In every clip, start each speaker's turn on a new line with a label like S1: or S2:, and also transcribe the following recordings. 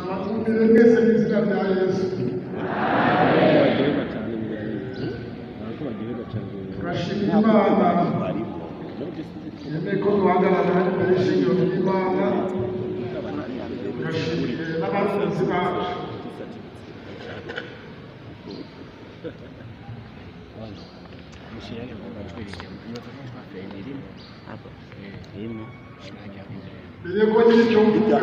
S1: Abakundire mwese mu izina rya Yesu. Turashimira Imana yemeye ko duhagarara imbere y'ishingiro ry'Imana. Turashimiye n'abakunzi bacu. Mbere yuko ngira icyo mvuga,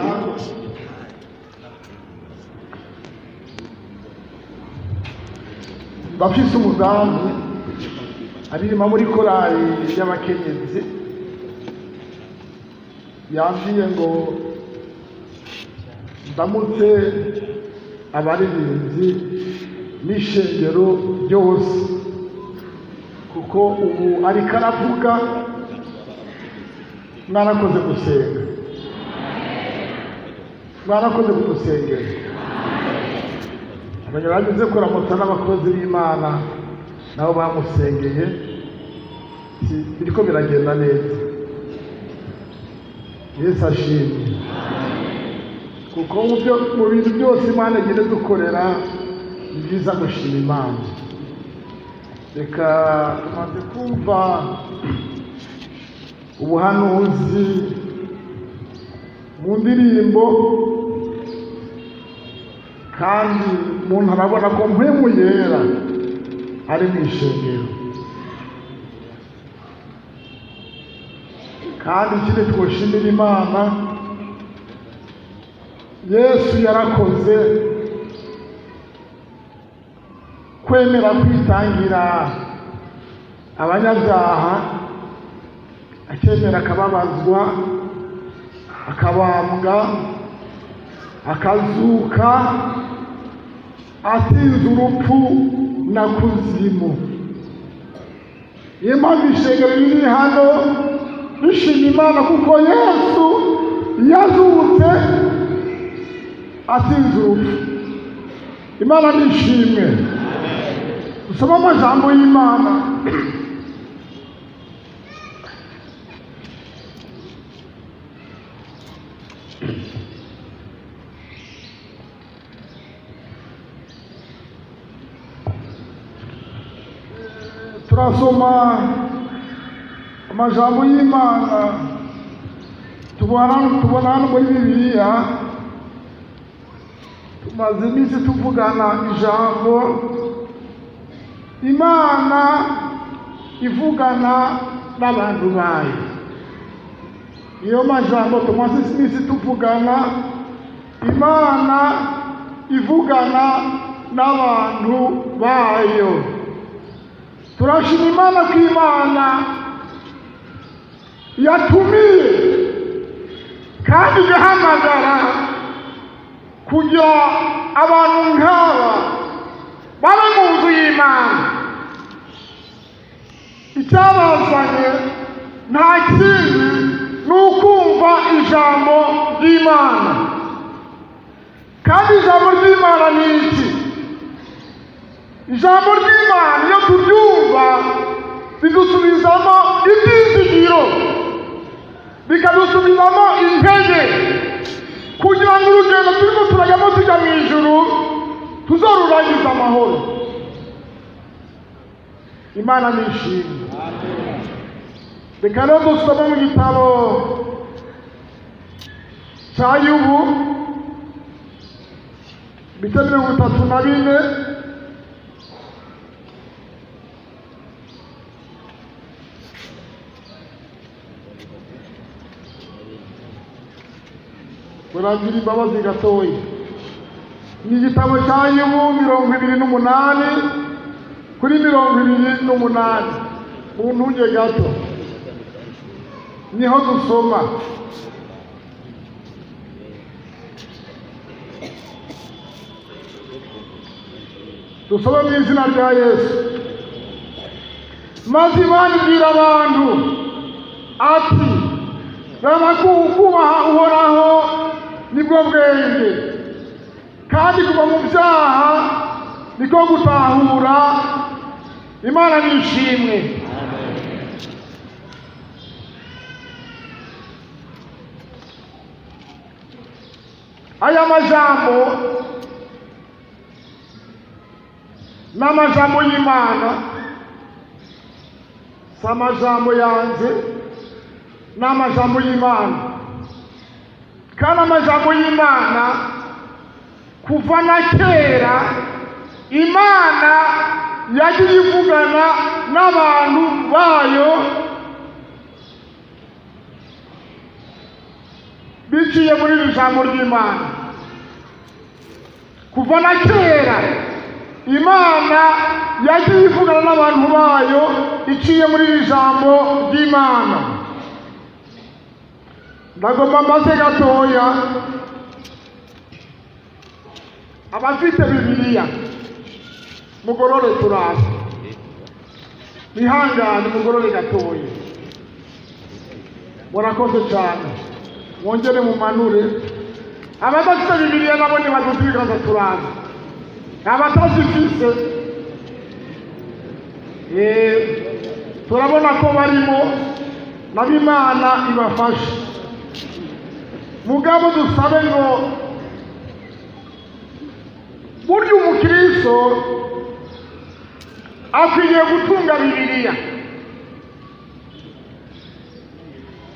S1: bafise umugambi aririmba muri korali y'abakenyezi, yambwiye ngo ndamutse abaririmbyi n'ishengero ryose, kuko ubu ariko aravuga. Mwarakoze gusenga, mwarakoze kudusengera. Abanyabageze kuramutsa n'abakozi b'Imana nabo bamusengeye, biriko biragenda neza. Yesu ashimwe, kuko mu bintu byose Imana igenda dukorera ni byiza gushima Imana. Reka tumaze kumva ubuhanuzi mu ndirimbo, kandi umuntu arabona ko Mpwemu Yera ari mu ishengero. Kandi ikindi twoshimira Imana, Yesu yarakoze kwemera kwitangira abanyabyaha, akemera akababazwa, akabambwa, akazuka, atsinze urupfu na kuzimu. Niyo mpamvu ishengero riri hano rishima Imana, kuko Yesu yazutse atsinze urupfu. Imana nishimwe. Dusome amajambo y'Imana. Turasoma amajambo y'Imana tubona hano muri Bibiliya. Tumaze iminsi tuvugana ijambo Imana ivugana n'abantu bayo. Niyo majambo tumaze iminsi tuvugana, Imana ivugana n'abantu bayo. Turashima Imana ko Imana yatumiye kandi igahamagara kugira abantu nk'aba babe mu nzu y'Imana. Icyabazanye nta kindi ni ukumva ijambo ry'Imana. Kandi ijambo ry'Imana ni iki? Ijambo ry'Imana iyo turyumva ridusubizamo ibyizigiro, bikadusubizamo intege, kugira ngo urugendo turiko turajyamo tujya mu ijuru tuzorurangiza amahoro. Imana nishimwe. Reka rero dusome mu gitabo cya Yubu ibice 34. Muragira imbabazi gatoya. Ni igitabo cya Yubu 28 kuri 28, mu ntunge gato niho dusoma. Dusome mu izina rya Yesu. Maze Imana ibwira abantu ati: raba kubaha Uhoraho nibwo bwenge, kandi kuva mu byaha niko gutahura. Imana nishimwe. Aya majambo ni amajambo y'Imana, si amajambo yanjye, ni amajambo y'Imana. Kandi amajambo y'Imana kuva na kera, Imana yagiye ivugana n'abantu bayo biciye muri iri jambo ry'Imana. Kuva na kera Imana yagiye ivugana n'abantu bayo iciye muri iri jambo ry'Imana. Ndagomba mbaze gatoya abafite Bibiliya, mugorore turaza, bihangane mugorore gatoya. Murakoze cyane, mwongere mumanure. Abadafite Bibiliya nabo nibaduze ibiganza turaza, abatazifise turabona ko barimo nabo, Imana ibafashe. Mugabo dusabe ngo burya umukristo akwiriye gutunga Bibiliya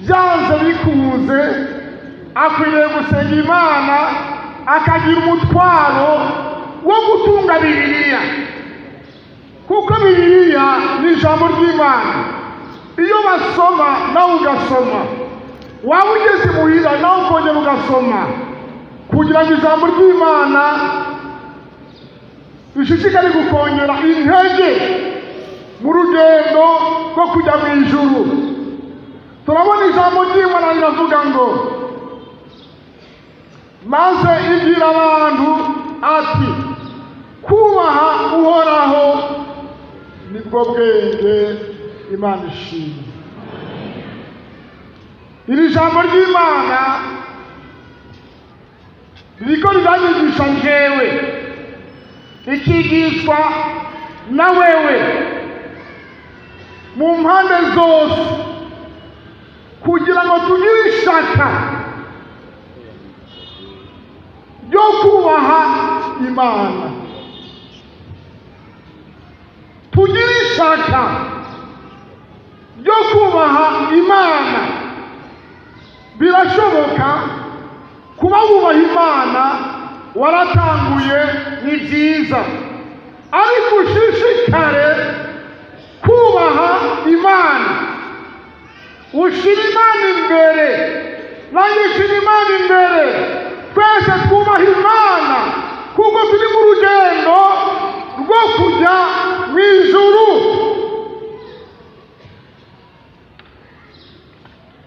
S1: byanze bikunze, akwiriye gusenga Imana akagira umutwaro wo gutunga Bibiliya, kuko Bibiliya ni ijambo ry'Imana. Iyo basoma nawe ugasoma, waba ugeze imuhira nawe ukongera ugasoma, kugira ngo ijambo ry'Imana rishishikare gukongera intege mu rugendo rwo kujya mu ijuru. Turabona ijambo ry'Imana riravuga ngo maze ibwira abantu ati kubaha Uhoraho nibwo bwenge Imana ishimwe. Iri jambo ry'Imana ririko riranyigisha njyewe, rikigishwa na wewe mu mpande zose, kugira ngo tugire ishaka ryo kubaha Imana, tugire ishaka ryo kubaha Imana. Birashoboka kuba wubaha Imana waratanguye, ni byiza, ariko ushishikare kubaha Imana, ushyire Imana imbere, nanjye nshyire Imana imbere, twese twubaha Imana, kuko turi mu rugendo rwo kujya mu ijuru.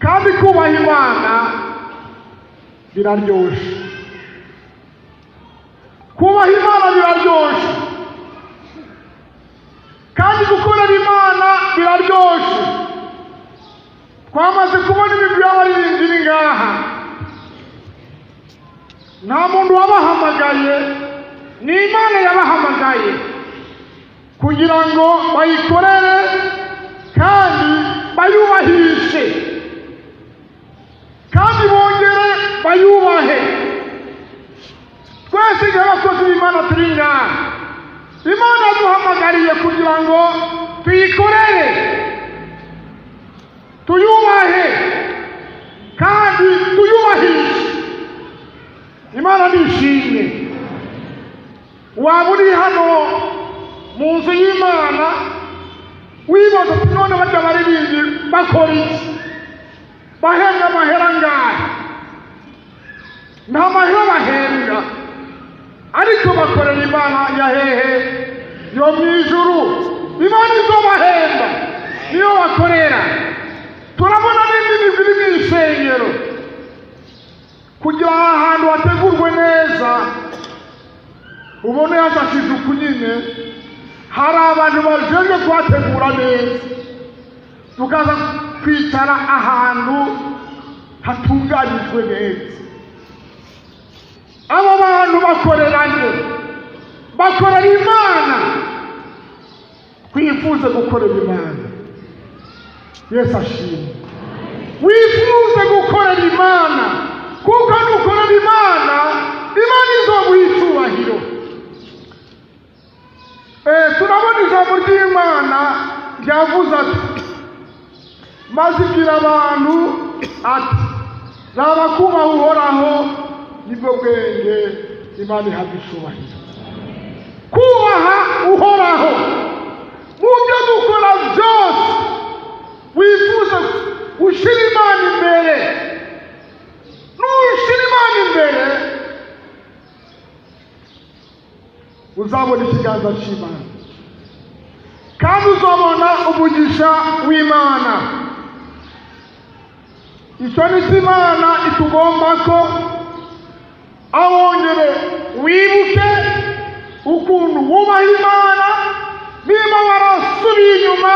S1: Kandi kubaha Imana biraryoshe, kubaha Imana biraryoshe, kandi gukorera Imana biraryoshe. Twamaze kubona imigwi y'abaririmbyi iri ngaha, nta muntu wabahamagaye, ni Imana yabahamagaye kugira ngo bayikorere kandi bayubahishe, kandi bongere bayubahe. Twese nk'abakozi b'Imana turi ngaha, Imana yaduhamagariye kugira ngo tuyikorere, tuyubahe kandi tuyubahishe. Imana nishimye. Waba uri hano mu nzu y'Imana wibaza uti none barya baririmbyi bakora iki, bahembwa amahera angahe? Nta mahera bahembwa, ariko bakorera Imana ya hehe? Yo mu ijuru. Imana izobahemba niyo bakorera. Turabona n'indi migwi iri mu isengero, kugira aha hantu hategurwe neza, ubone hashashije uku nyine, hari abantu bajejwe kuhategura neza, tukaza kwicara ahantu hatunganyijwe neza. Abo bantu bakoreranye, bakorera Imana. Twifuze gukorera Imana. Yesu ashimwe. Wifuze gukorera Imana, kuko nukorera Imana Ijambo ry'Imana ryavuze ati: "Maze ibwira abantu ati: raba, kubaha Uhoraho nibwo bwenge, Imana ihabwa icubahiro." Kubaha Uhoraho mu byo dukora byose, wifuza gushyira Imana imbere. Nushyira Imana imbere, uzabona ikiganza cy'Imana kandi uzabona umugisha w'Imana. Icyo ni cyo Imana itugomba ko awongere wibuke ukuntu wubaha Imana. Niba warasubiye inyuma,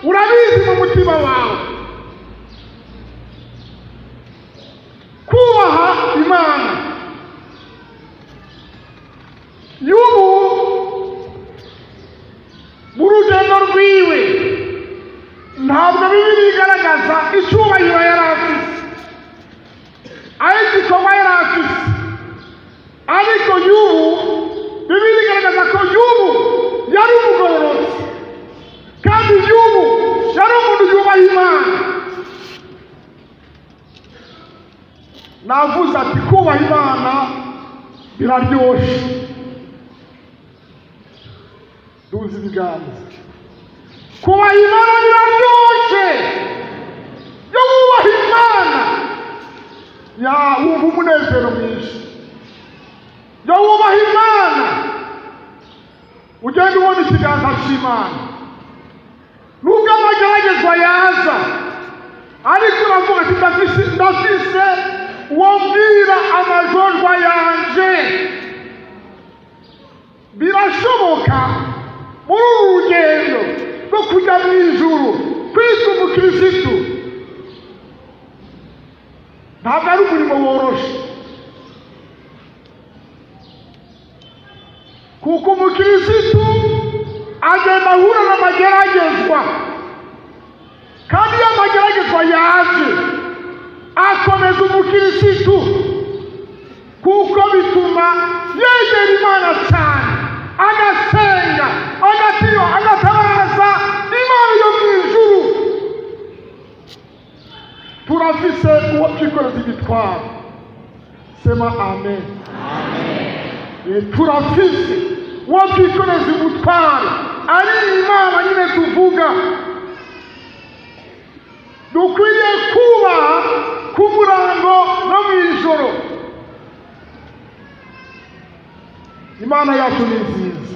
S1: urabizi mu mutima wawe. Kubaha Imana y'ubu mu rugendo rwiwe, ntabwo Bibiliya igaragaza icyubahiro yari afise, aho igikorwa yari afise, ariko y'ubu Bibiliya igaragaza ko y'ubu yari umugororotsi kandi y'ubu yari umuntu yubaha Imana. Navuze ati kubaha Imana biraryoshe. Duzi ibiganza. Kubaha Imana biraryoshe. Iyo wubaha Imana, ya wumva umunezero mwinshi. Iyo wubaha Imana, ugenda ubona ikiganza cy'Imana. Nubwo amageragezwa yaza, ariko uravuga ati: Ndafise uwo mbwira amajorwa yanje." Birashoboka muri uru rugendo rwo kujya mu ijuru, kwitwa umukirisitu ntabwo ari umurimo woroshe, kuko umukirisitu agenda ahura n'amageragezwa, kandi iyo amageragezwa yaje akomeza umukirisitu, kuko bituma yegera Imana cyane, agasenga, agatiyo, agatabaza Imana yo mu ijuru. Turafise uwo twikoreza imitwaro. Sema amen. Turafise uwo twikoreza umutwaro, ari Imana nyine tuvuga. Dukwiriye kubaha ku murango no mu ijoro. Imana yacu ni nziza.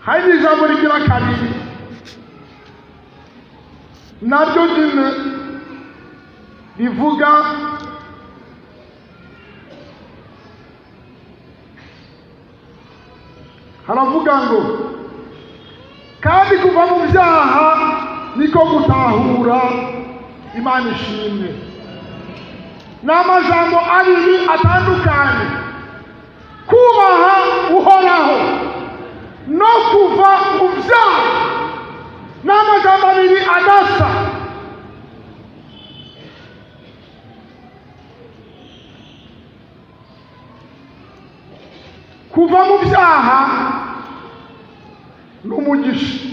S1: Hari ijambo rigira kabiri naryo nyine rivuga haravuga ngo: "Kandi kuva mu byaha niko gutahura." Imana ishimwe. Ni amajambo abiri atandukanye: kubaha Uhoraho no kuva mu byaha ni amagambo abiri adasa. Kuva mu byaha ni umugisha.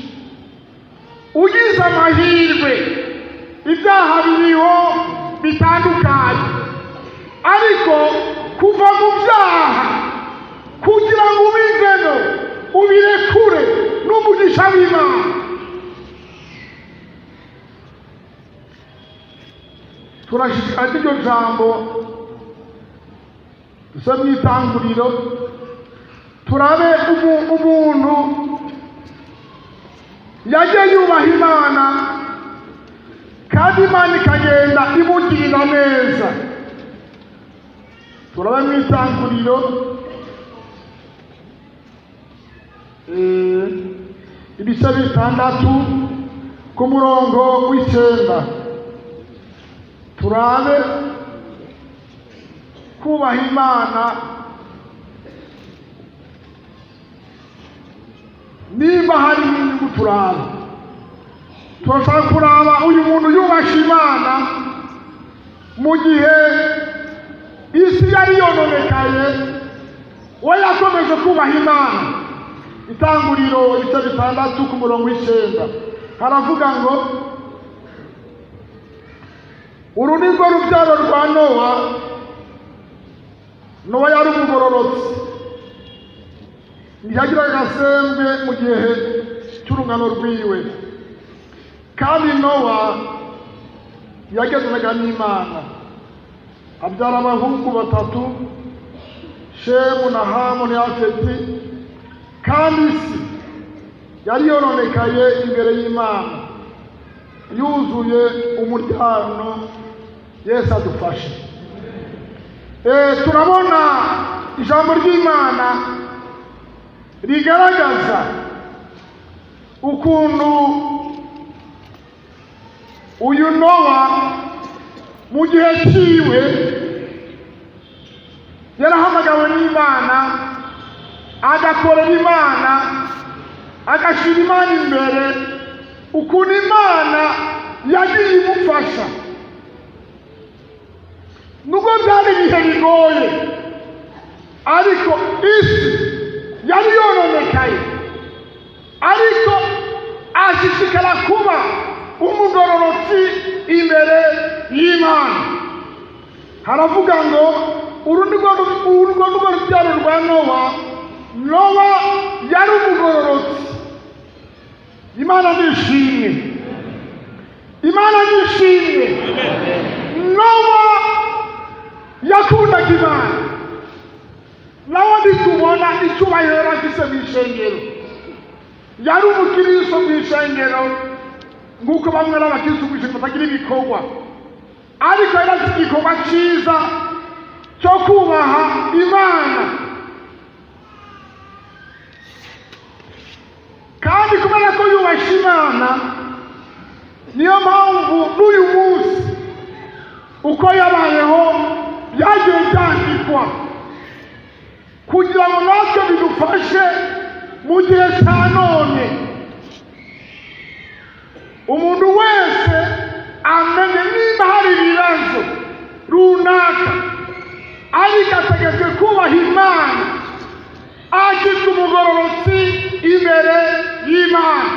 S1: Ugize amahirwe, ibyaha biriho bitandukanye, ariko kuva mu byaha kugira ngo ubivemo, ubirekure, n'umugisha w'Imana. Turashishikara n'iryo jambo dusa mu Itanguriro, turabe umuntu yagiye yubaha Imana kandi Imana ikagenda imugirira neza. Turabe mu Itanguriro ibice 6 ku murongo w'9, turabe kubaha Imana nimba hari inyungu. Turabe, turashaka kuraba uyu muntu yubasha Imana mu gihe isi yari yononekaye. We yakomeje kubaha Imana. Itanguriro ibice 6 ku murongo w'9 haravuga ngo: "Uru ni rwo rubyaro rwa Nowa. Nowa yari umugororotsi, ntiyagiraga agasembwe mu gihe cy'urungano rwiwe. Kandi Nowa yagendanaga n'Imana. Abyara abahungu batatu, Shemu na Hamu na Yafeti. Kandi isi yari yononekaye imbere y'Imana, yuzuye umuryano." Yesu adufashe. Turabona ijambo ry'Imana rigaragaza ukuntu uyu Nowa mu gihe cyiwe yarahamagawe n'Imana, agakorera Imana, agashyira Imana imbere, ukuntu Imana yagiye imufasha nubwo byari ibihe bigoye, ariko isi yari yononekaye, ariko ashishikara kuba umugororotsi imbere y'Imana. Haravuga ngo: "Uru ni rwo rubyaro rwa Nowa. Nowa yari umugororotsi." Imana nishimwe, Imana nishimwe. Nowa yakundaga Imana. Nawe ntitubona icyubahiro yari afise mu ishengero. Yari umukiristo mu ishengero, nk'uko bamwe ari abakiristo mu ishengero batagira ibikorwa, ariko yari afite igikorwa cyiza cyo kubaha Imana. Kandi kubera ko yubashye Imana, niyo mpamvu n'uyu munsi uko yabayeho byagiye byandikwa kugira ngo natwe bidufashe mu gihe cya none, umuntu wese amenye niba hari ibibazo runaka, ariko ategetswe kubaha Imana, agizwe umugororotsi imbere y'Imana.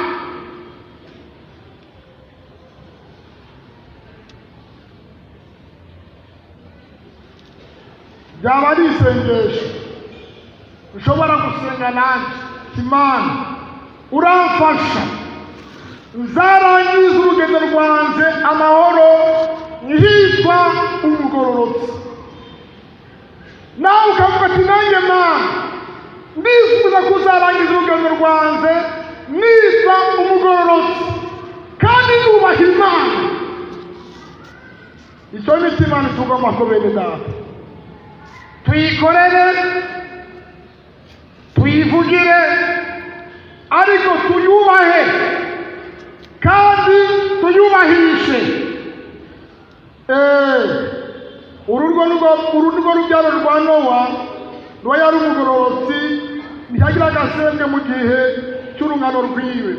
S1: Byaba ari isengesho ushobora gusenga nanjye: "Imana, uramfasha nzarangiza urugendo rwanjye amahoro, nkitwa umugororotsi." Nawe ukavuga ati: "Nanjye Mana, ndifuza kuzarangiza urugendo rwanjye nitwa umugororotsi kandi nubaha Imana." Icyo ni cyo Imana tugomba ko bene data tuyikorere, tuyivugire, ariko tuyubahe kandi tuyubahishe. Uru rwo rubyaro rwa Nowa. Nowa yari umugororotsi, ntiyagira agasembwe mu gihe cy'urungano rwiwe.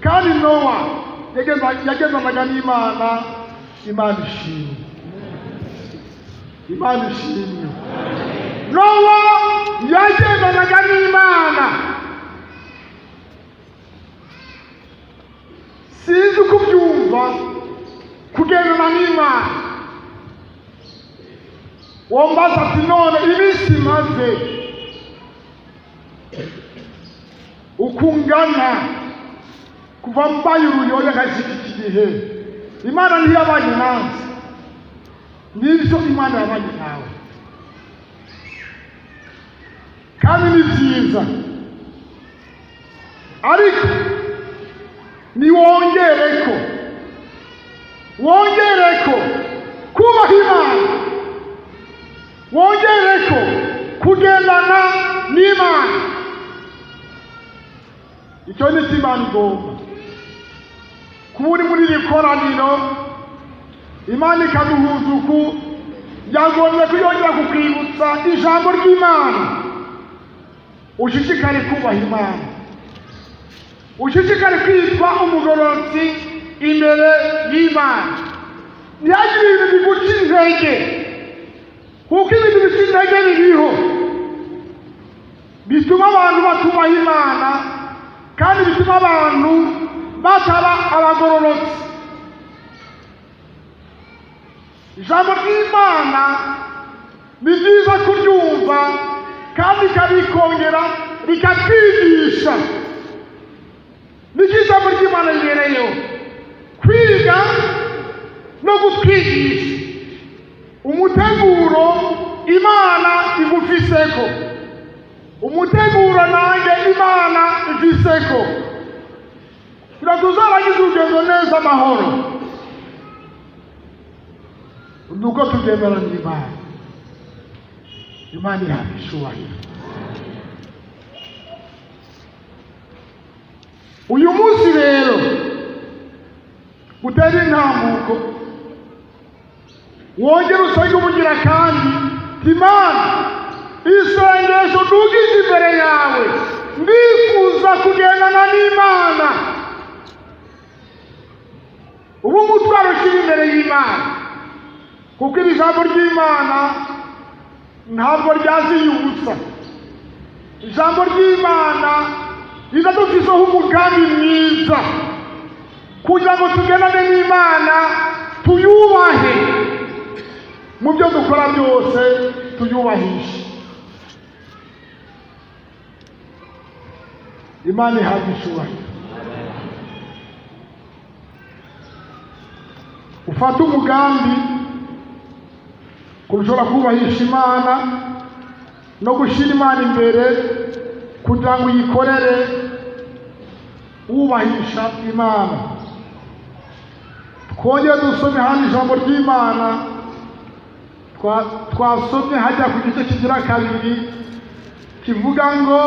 S1: Kandi Nowa yagendanaga n'Imana. Imana ishimwe, Imana ishimwe. Nowa yagendanaga n'Imana. Sinzi uko ubyumva kugendana n'Imana. Wombaza ati: "None iminsi imaze uko ungana kuva mbaye uruyoya nkashyika iki gihe, Imana ntiyabanye nanjye?" Nibyo, Imana yabanye nawe, kandi ni byiza, ariko niwongere ko wongere ko kubaha Imana, wongere ko kugendana n'Imana. Icyo ni cyo Imana igomba. Kuba uri muri iri koraniro, Imana ikaduhuza uku, yagombye kuyongera kukwibutsa ijambo ry'Imana. Ushishikare kubaha Imana, ushishikare kwitwa umugororotsi imbere y'Imana. Ntihagire ibintu biguca intege, kuko ibintu bica intege biriho. Bituma abantu batubaha Imana kandi bituma abantu bataba abagororotsi. Ijambo ry'Imana ni ryiza kuryumva kandi rikabikongera rikatwigisha. Niko ijambo ry'Imana ribereyeho, kwiga no gutwigisha umuteguro Imana igufiseko, umuteguro nanjye Imana ifiseko, kugira tuzarangize urugendo neza amahoro. Nuko tugendana n'Imana, Imana ihabwa icubahiro. Uyu munsi rero utera intambuko, wongere usenge ubugira kandi Imana isengesho ndugije imbere yawe, ndifuza kugendana n'Imana. Ubu umutwaro ushyira imbere y'Imana, kuko iri jambo ry'Imana ntabwo ryaziye ubusa. Ijambo ry'Imana riradufisheho umugambi mwiza kugira ngo tugendane n'Imana, tuyubahe mu byo dukora byose, tuyubahishe. Imana ihabwa icubahiro. Ufate umugambi kurushobora kubahisha Imana no gushyira Imana imbere kugira ngo uyikorere wubahisha Imana. Twongere dusome hano ijambo ry'Imana twasomye hajya ku gice kigira kabiri, kivuga ngo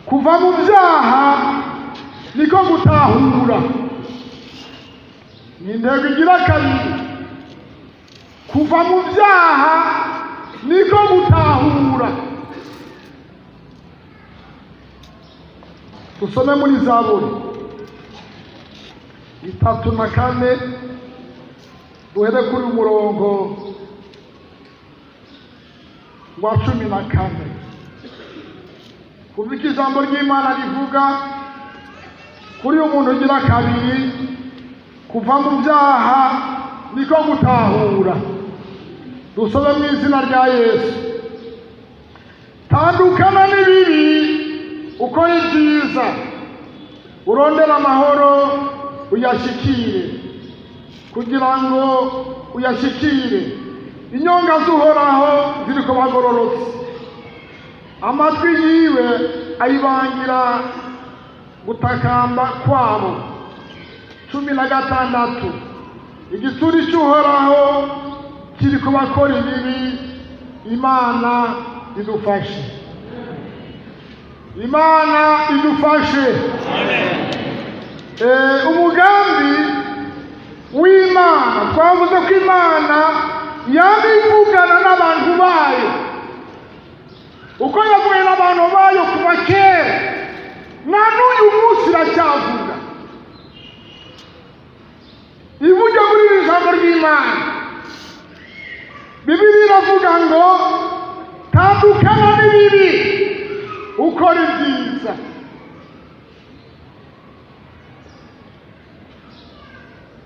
S1: kuva mu byaha niko gutahura. Ni intego igira kabiri, kuva mu byaha niko gutahura. Dusome muri Zaburi 34, duhere kuri umurongo wa 14. Kuva icyo ijambo ry'Imana rivuga kuri uyu muntu ugira kabiri, kuva mu byaha niko gutahura. Dusome mu izina rya Yesu. Tandukana n'ibibi ukora ibyiza, urondere amahoro uyashyikire, kugira ngo uyashyikire. Inyonga z'Uhoraho ziri ku bagororotsi, amatwi yiwe ayibangira gutakamba kwabo. 16, igitsuri cy'Uhoraho kiri ku bakora ibibi, Imana idufashe. Imana idufashe. Umugambi w'Imana, twavuze ko Imana yama ivugana n'abantu bayo, uko yavuganye n'abantu bayo kuva kera na n'uyu munsi iracyavuga. Ivuge muri iri jambo ry'Imana, Bibiliya iravuga ngo tandukana n'ibibi ukora ibyiza.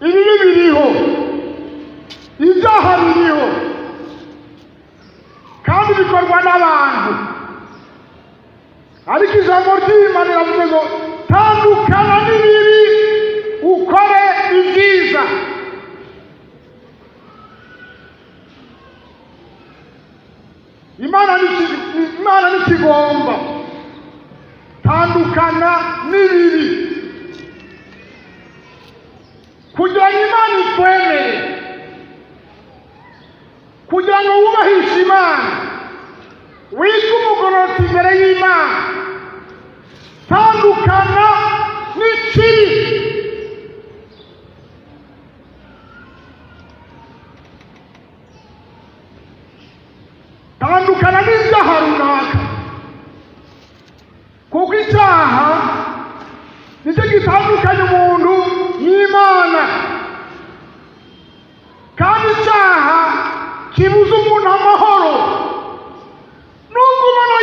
S1: Ibibi biriho, ibyaha biriho, kandi bikorwa n'abantu, ariko ijambo ry'Imana riravuze ngo tandukana n'ibibi ukore ibyiza. Imana ntikigomba tandukana n'ibibi kugira ngo Imana ikwemere, kugira ngo wubahishe Imana, witwe umugororotsi imbere y'Imana. Tandukana n'ikibi. Tandukana n'ibyaha runaka, kuko icyaha nicyo gitandukanya umuntu n'Imana, kandi icyaha kibuza umuntu amahoro. Nubwo ubona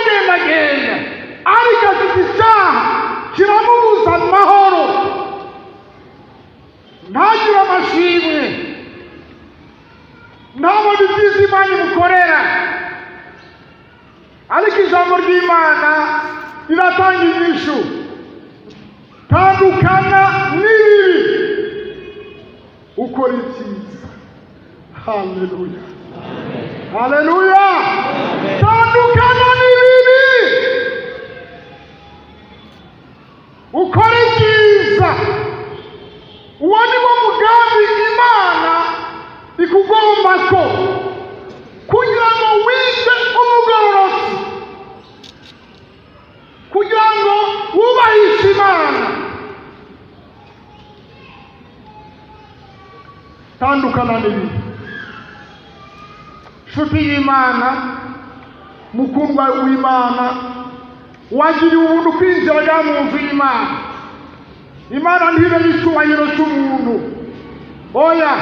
S1: Iratanga inyishu: tandukana n'ibibi, ukora ibyiza. Haleluya, haleluya! Tandukana n'ibibi, ukora ibyiza. Uwo ni wo mugambi Imana ikugomba ko, kugira ngo wige umugororotsi, kugira ngo wubahishe Imana. Tandukana n'ibibi. Nshuti y'Imana, mukundwa w'Imana, wagiriwe ubuntu kwinjira mu nzu y'Imana. Imana ntireba icyubahiro cy'umuntu, oya.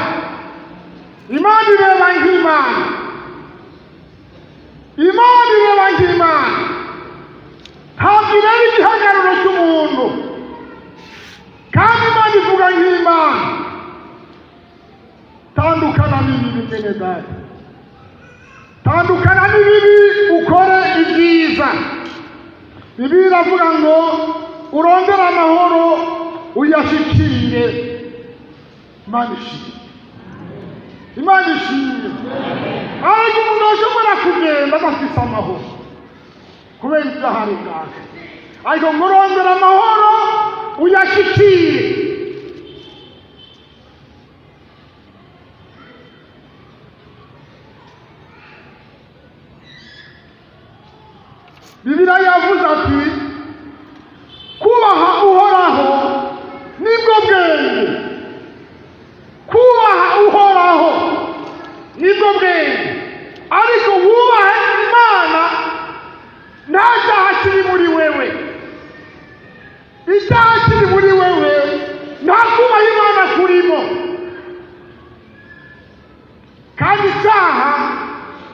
S1: Imana ireba nk'Imana. Imana ireba nk'Imana, ntabwo ireba igihagararo cy'umuntu. Kandi Imana ivuga nk'Imana: tandukana n'ibibi, mwene data, tandukana n'ibibi, ukore ibyiza. Bibiliya iravuga ngo urondere amahoro, uyashyikire. Imana ishimwe, Imana ishimwe! Ariko umuntu ashobora kugenda adafite amahoro kubera ibyaha runaka, ariko ngo urondere amahoro, uyashyikire. Bibiliya yavuze ati: "Kubaha Uhoraho nibwo bwenge." Kubaha Uhoraho nibwo bwenge, ariko wubahe Imana nta cyaha kiri muri wewe. Icyaha kiri muri wewe, nta kubaha Imana kurimo. Kandi icyaha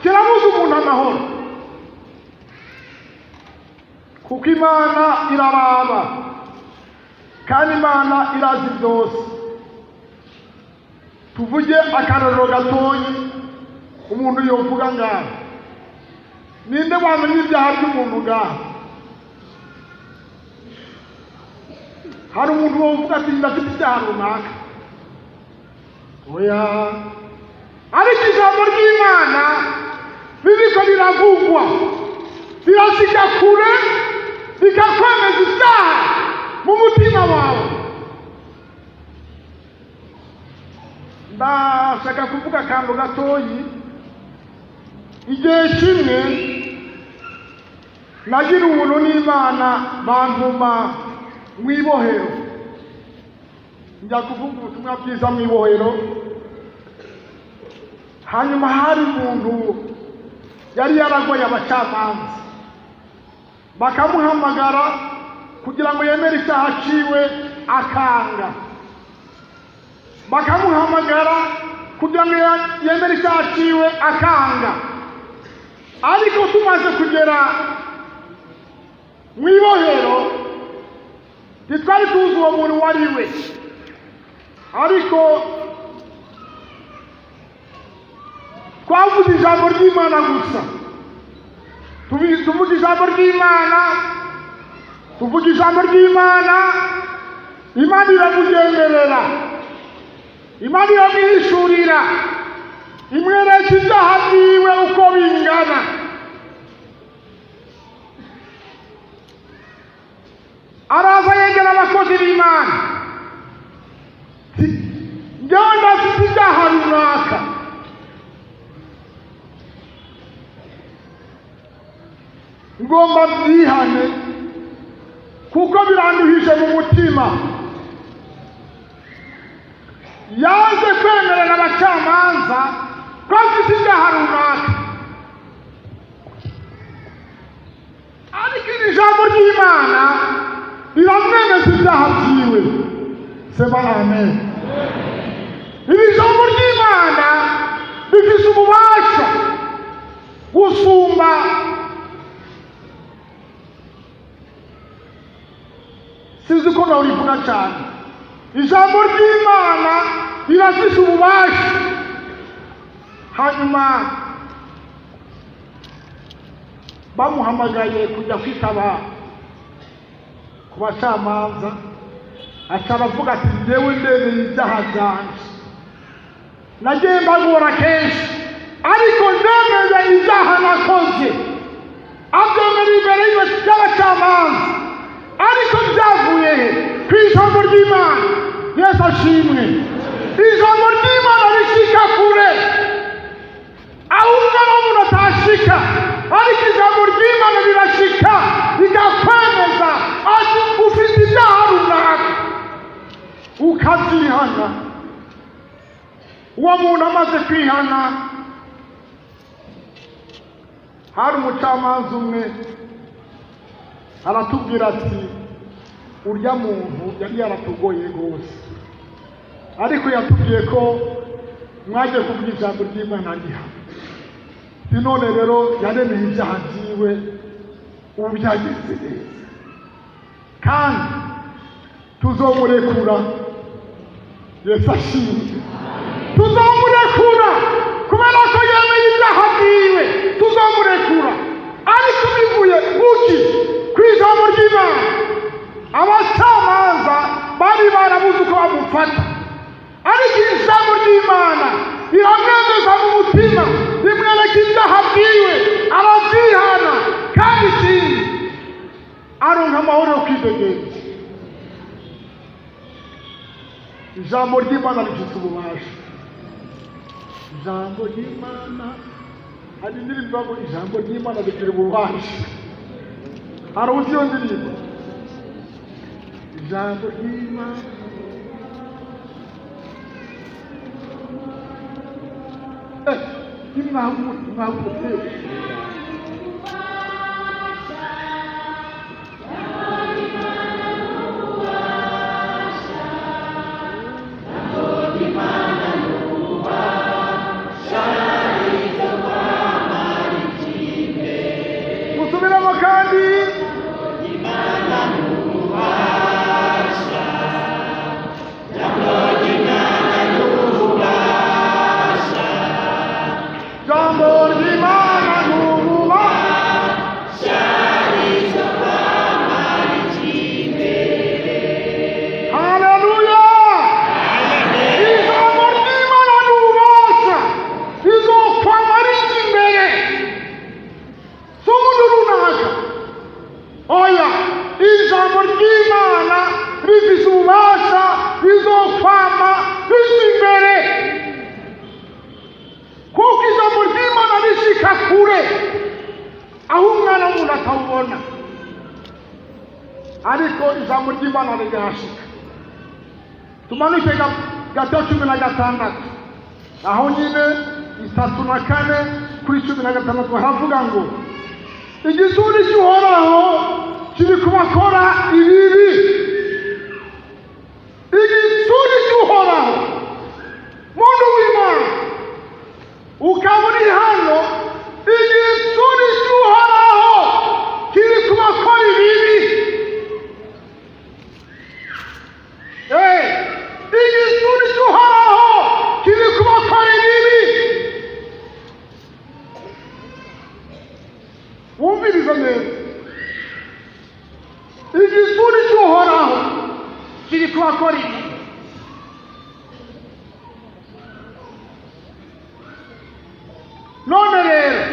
S1: kirabuza umuntu amahoro, kuko Imana iraraba, kandi Imana irazi byose. Tuvuge akarorero gatoyi umuntu yovuga ngaho: ninde wamenya ibyaha by'umuntu ngaho? Hari umuntu wovuga ati: "Ndafite ibyaha runaka"? Oya. Ariko ijambo ry'Imana ririko riravugwa, rirashika kure, rikakwemeza ibyaha mu mutima wawe. Ndashaka kuvuga akantu gatoyi. Igihe kimwe nagira ubuntu n'Imana, bantuma mu ibohero, njya kuvuga ubutumwa bwiza mu ibohero. Hanyuma hari umuntu yari yaragoye abacamanza, bakamuhamagara kugira ngo yemere icyaha ciwe, akanga. Bakamuhamagara kugira ngo yemere icyaha ciwe, akanga. Ariko tumaze kugera mu ibohero, ntitwari tuzi uwo muntu uwo ari we, ariko twavuze ijambo ry'Imana gusa. Tuvuga ijambo ry'Imana, tuvuga ijambo ry'Imana. Imana iramugenderera, Imana iramwihishurira, imwereka ibyaha byiwe uko bingana. Araza yegera abakozi b'Imana: "Njyewe ndafite ibyaha runaka, ngomba byihane kuko biranduhije mu mutima." Yaje kwemerera abacamanza ko afite ibyaha runaka, ariko iri jambo ry'Imana riramwemeza ibyaha byiwe. Sema amen. Iri jambo ry'Imana rifise ububasha gusumba, sinzi ko nawurivuga cyane. Ijambo ry'Imana rirafise ububasha. Hanyuma bamuhamagaye kujya kwitaba Ku bacamanza aca aravuga ati: "Njyewe ndemeye ibyaha byanje, nagiye mbagora kenshi, ariko ndemeye ibyaha nakoze." Abyemera imbere y'abacamanza, ariko byavuye he? Ku ijambo ry'Imana. Yesu ashimwe. Ijambo ry'Imana rishika kure aho umwana w'umuntu atashika, ariko ijambo ry'Imana rirashika rigakwemeza ati ufite ibyaha runaka, ukabyihana. Uwo muntu amaze kwihana, hari umucamanza umwe aratubwira ati: "Urya muntu yari yaratugoye rwose, ariko yatubwiye ko mwagiye kuvuga ijambo ry'Imana riha none rero yaremeye ibyaha byiwe, ubu byagenze neza kandi tuzomurekura." Yesu ashimwe. Tuzomurekura kubera ko yemeye ibyaha byiwe, tuzomurekura, ariko bivuye kuki? Ku ijambo ry'Imana. Abacamanza bari barabuze uko bamufata, ariko ijambo ry'Imana riramwemeza mu mutima, rimwereka ibyaha byiwe, arabyihana, kandi ikindi aronka amahoro yo kwidegenza. Ijambo ry'Imana rifite ububasha. Ijambo ry'Imana, hari indirimbo ngo "Ijambo ry'Imana rigira ububasha". Hari uzi iyo ndirimbo? Ijambo ry'Imana. Nimwahagurutse, musubiremo kandi. Jambo ry'Imana n'ububasha. Haleluya! Ijambo ry'Imana n'ububasha rizokwama rija imbere. Si umuntu runaka, oya. Ijambo ry'Imana rifise ububasha, rizokwama rija imbere, kuko ijambo ry'Imana rishika kure aho umwana w'umuntu atawubona, ariko ijambo ry'Imana rirashika. Tumanuke gato 16, aho nyine 34 kuri 16, haravuga ngo: "Igitsure cy'Uhoraho kiri kubakora ibibi." Igitsure cy'Uhoraho, muntu w'Imana ukaba uri hano, igitsure cy'Uhoraho kiri kubakora ibibi. Igitsure cy'Uhoraho kiri kubakora ibibi. Wumvirize neza, igitsure cy'Uhoraho kiri kubakora ibibi. None rero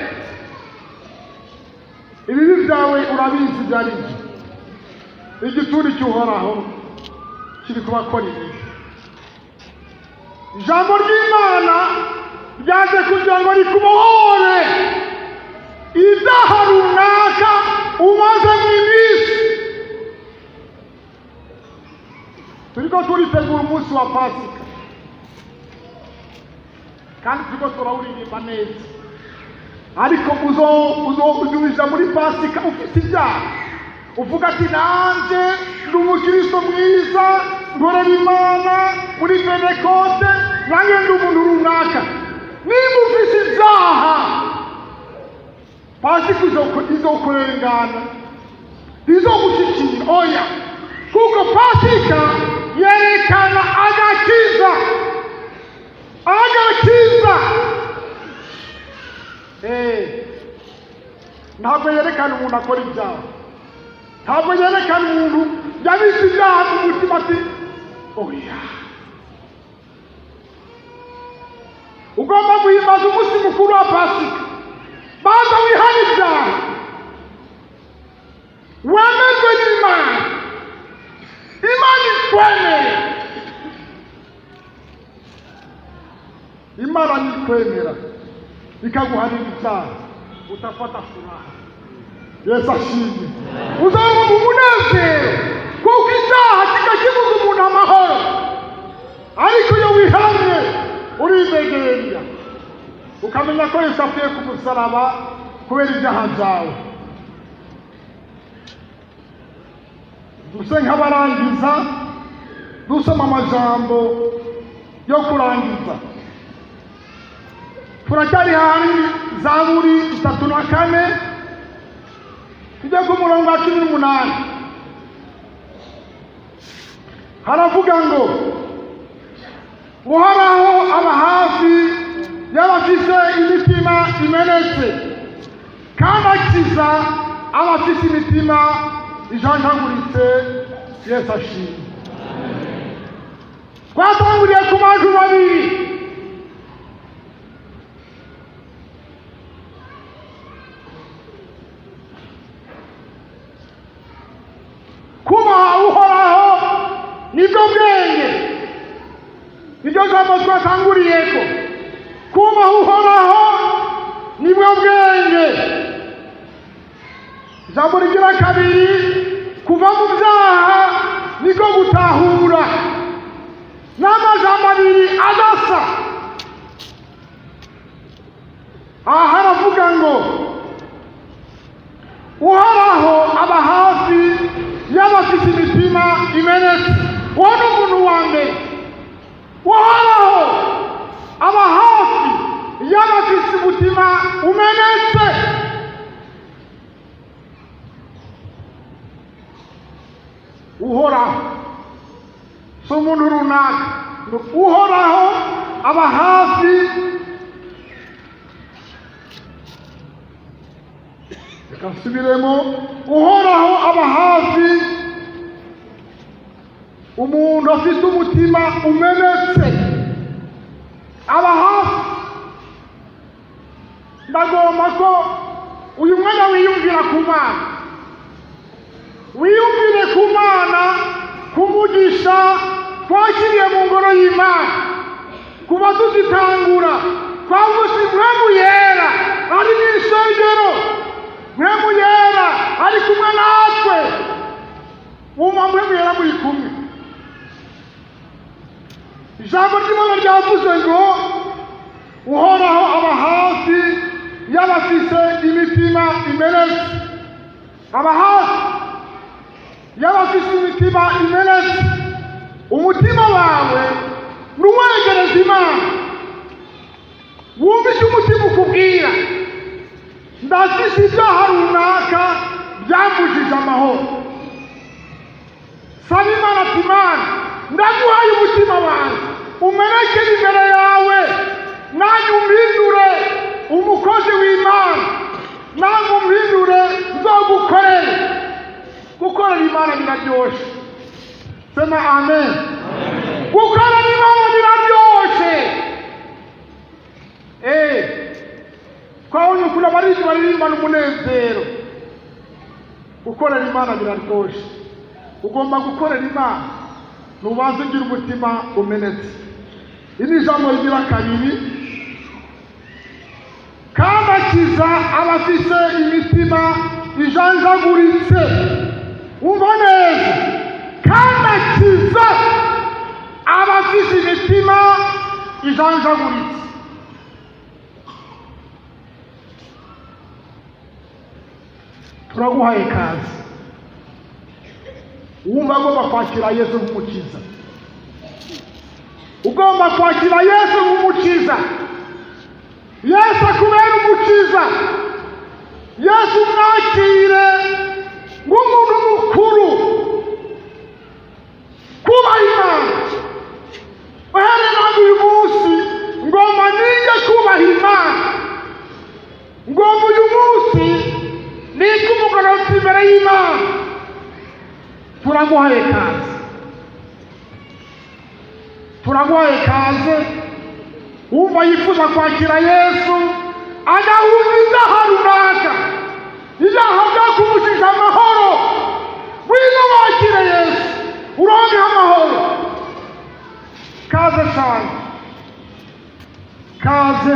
S1: ibibi byawe urabizi ibyo ari byo. Igitsure cy'Uhoraho kiri kubakora ibibi. Ijambo ry'Imana ryaje kugira ngo rikubohore ibyaha runaka umaze mu iminsi. Turiko turitegura umunsi wa Pasika kandi turiko turawuririmba neza, ariko uzuja muri Pasika ufite ibyaha, uvuga ati: "Nanjye ndi umukristo mwiza, nkorera Imana muri Pentekote, nanjye ndi umuntu runaka." Niba ufite ibyaha, Pasika izokurengana, izogushyikira, oya, kuko Pasika yerekana agakiza, agakiza. Ntabwo yerekana umuntu akora ibyaha, ntabwo yerekana umuntu Yabitse ibyaha mu mutima ati oya. Ugomba guhimbaza umunsi mukuru wa Pasika, banza wihane ibyaha, wemerwe n'Imana, Imana ikwemere. Imana nikwemera ikaguhanira ibyaha, utafata furaha. Yesu ashimwe. Uzaba mu munezero, kuko icyaha kikakibuza umuntu amahoro, ariko iyo wihanye urimegenya, ukamenya ko Yesu apfuye ku musaraba kubera ibyaha byawe. Duse nk'abarangiza dusoma amajambo yo kurangiza. Turacyari hahandi Zaburi 34, tujye ku murongo wa 18. Haravuga ngo Uhoraho aba hafi y'abafise imitima imenetse, kandi akiza abafise imitima ijanjaguritse. Yesu ashimwe. Twatanguriye ku bantu babiri. Kubaha Uhoraho nibwo bwenge, niryo jambo twatanguriyeko. Kubaha Uhoraho nibwo bwenge. Ijambo rigira kabiri, kuva mu byaha niko gutahura. N'amajambo abiri adasa. Aha haravuga ngo Uhoraho aba hafi y'abafite imitima imenetse. Uwo ni umuntu wa mbere. Uhoraho aba hafi y'abafite umutima umenetse. Uhoraho si umuntu runaka. Uhoraho aba hafi. Reka nsubiremo. Uhoraho aba hafi umuntu afite umutima umenetse, aba hafi. Ndagomba ko uyu mwanya wiyumvira ku Mana, wiyumvire ku Mana, kumugisha twakiriye mu ngoro y'Imana. Kuva tugitangura twavuze Mpwemu Yera ari mu isengero, Mpwemu Yera ari kumwe natwe. Wumva Mpwemu Yera muri kumwe. Ijambo ry'Imana ryavuze ngo Uhoraho aba hafi y'abafise imitima imenetse, aba hafi y'abafise imitima imenetse. Umutima wawe nuwegereza Imana, wumva icyo umutima ukubwira. Ndafise ibyaha runaka byambujije amahoro. Saba Imana ati Imana, ndaguhaye umutima wanjye, umenekere imbere yawe, nanjye umpindure umukozi w'Imana, nanjye umpindure nzogukorere. Gukorera Imana biraryoshe. Sema amen. Gukorera Imana biraryoshe. Twabonye ukuntu abaririmbyi baririmbana umunezero. Gukorera Imana biraryoshe. Ugomba gukorera Imana ntubanze ugira umutima umenetse. Iri ni ijambo rigira kabiri. Kandi akiza abafise imitima ijanjaguritse. Umva neza. Kandi akiza abafise imitima ijanjaguritse. Turaguhaye ikaze. Wumva agomba kwakira Yesu nk'umukiza, ugomba kwakira Yesu nk'umukiza. Yesu akubera umukiza. Yesu mwakire nk'umuntu mukuru. Kubaha Imana. Uhereye nange uyu munsi ngomba nige kubaha Imana. Ngomba uyu munsi nige umugororotsi imbere y'Imana. Turaguhaye Turaguhaye kaze, turaguhaye kaze. Wumva yifuza kwakira Yesu, agahunga ibyaha runaka, ibyaha byakubujije amahoro, wino wakire Yesu, uronke amahoro. Kaze cyane, kaze.